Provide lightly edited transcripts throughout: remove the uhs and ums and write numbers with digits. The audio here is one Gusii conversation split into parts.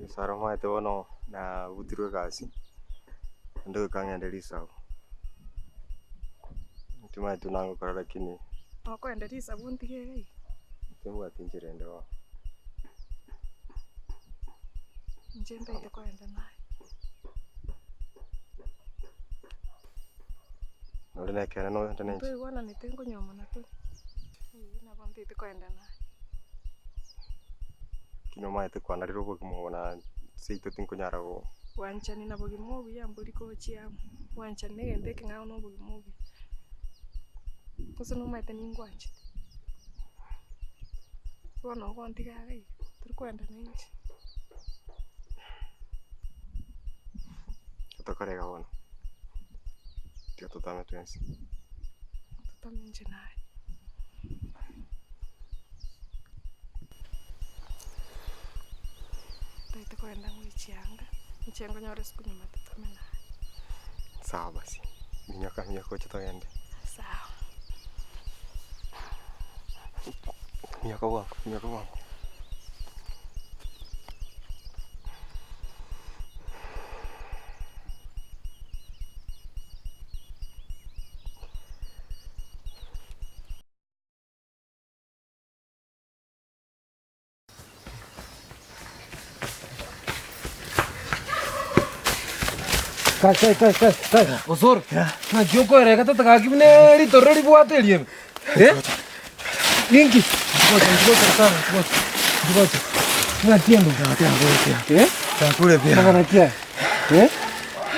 Gesare omanyete bono nabutirwe egasi, naende goika ng'ende risabu, timanyeti buna ngokora lakini. Okoenda risabu ntige iga iga. Timbwati nchera ende bono. Inche ntaete koenda naye. Nore na ekeene nogende na inche. Ntoigwananete nkonyuomana tore, eeh nabo ntaete koenda naye. Lakini omanyete kwanarire obogima obo na seito tinkonyara go. Bwanchani na bogima obuya mbori gochia amo, bwanchani na egento ekeng'ao na obogima obuya. Gose nomanyete ningwanchete, bono ogontiga iga iga, tori koenda na inche. Tokore iga bono, tiga totame twensi. Totame inche naye. Ntaete kogenda ngoichia anga, inche nkonyore isiko nyuma totame naye. Sawa basi, minyoka minyoka oche togende. Sawa. Minyoka bwango, minyoka bwango. Kai, kai, kai, kai, kai. Osoro. Naki okoereka tata gaki buna ritororo ribwate erio ime. Eh? Ninki? Ngocha, ngocha sana, ngocha. Ngocha. Ng'aki endo? Eh? Ng'ana ki aya? Eh?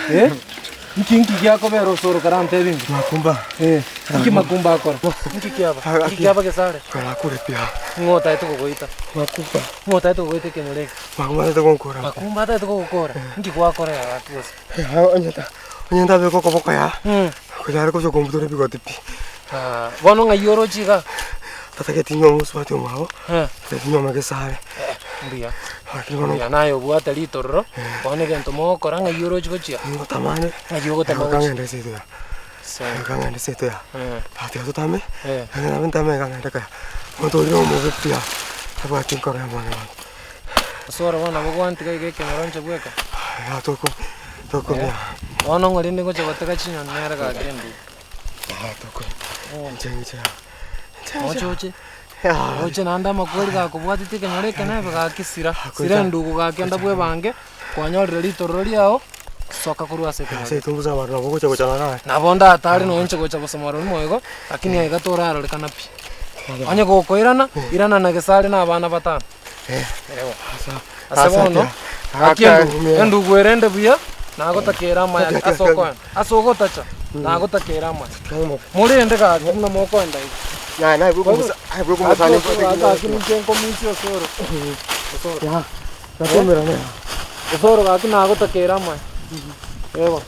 Eh? Inki inki giakobera osoro karantebi inche? Makumba. Eh, inki makumba akora? Inki kiaba? Inki kiaba gesare? Karakure pia. Ng'o otaete kogoita? Makumba. Ng'o otaete kogoita ekenyoro eke? Makumba ataete gonkora. Makumba ataete kogokora? Inki gwakora ya gaki gose? Onye onye ntabeka okoboko ya. Konyare gocha kombutora ebigoti pi. Ah, bono ng'ai oroche igaa? Tatageti nyuoma mosubati omwabo, tatageti nyuoma gesare. Mbuya. Lakini bono Mbuya naye obwate ritororo, bono egento mogokora ng'ai oroche gochia? ngotamane, Ng'ai ogotama goika gochia? ng'ende seito ya. Sawa. Goika ng'ende seito ya. Tiga totame, Eh. ntame iga ng'ende kare. Omonto oria omobe pi tabwati nkoro ya mwanyabanto. Osoro bono nabo gwantiga iga ekenyoro inche bweka? Ya toko tokomia. Bono ng'o rende ngocha gotega chinyoni nere gaki endugu. Ya toko. Inche inche. Oche oche. Oche naende amakweri gakobwatete ekenyoro eke nebe gaki sira. Sira endugu gaki enda bwebange, kwanyorire ritororo riao, soka korwa ase ekenyoro. Ase tumbusa abanto nabo ogocha gocha naraye. Nabo ndatare nonya inche gocha gosoma ororo moigo, lakini aiga torarorekana pi. Onye gokoirana, irana na gesare na abana batano. Ewa. Ase bono, gaki endugu, endugu ere ende buya, nagotakera amaya ase okoenda, ase ogotacha, nagotakera amaya. Morende gaki buna mokoenda iga. Gaki ninche nkomintia osoro. Osoro. Osoro gaki nagotakera amaya. Ewa.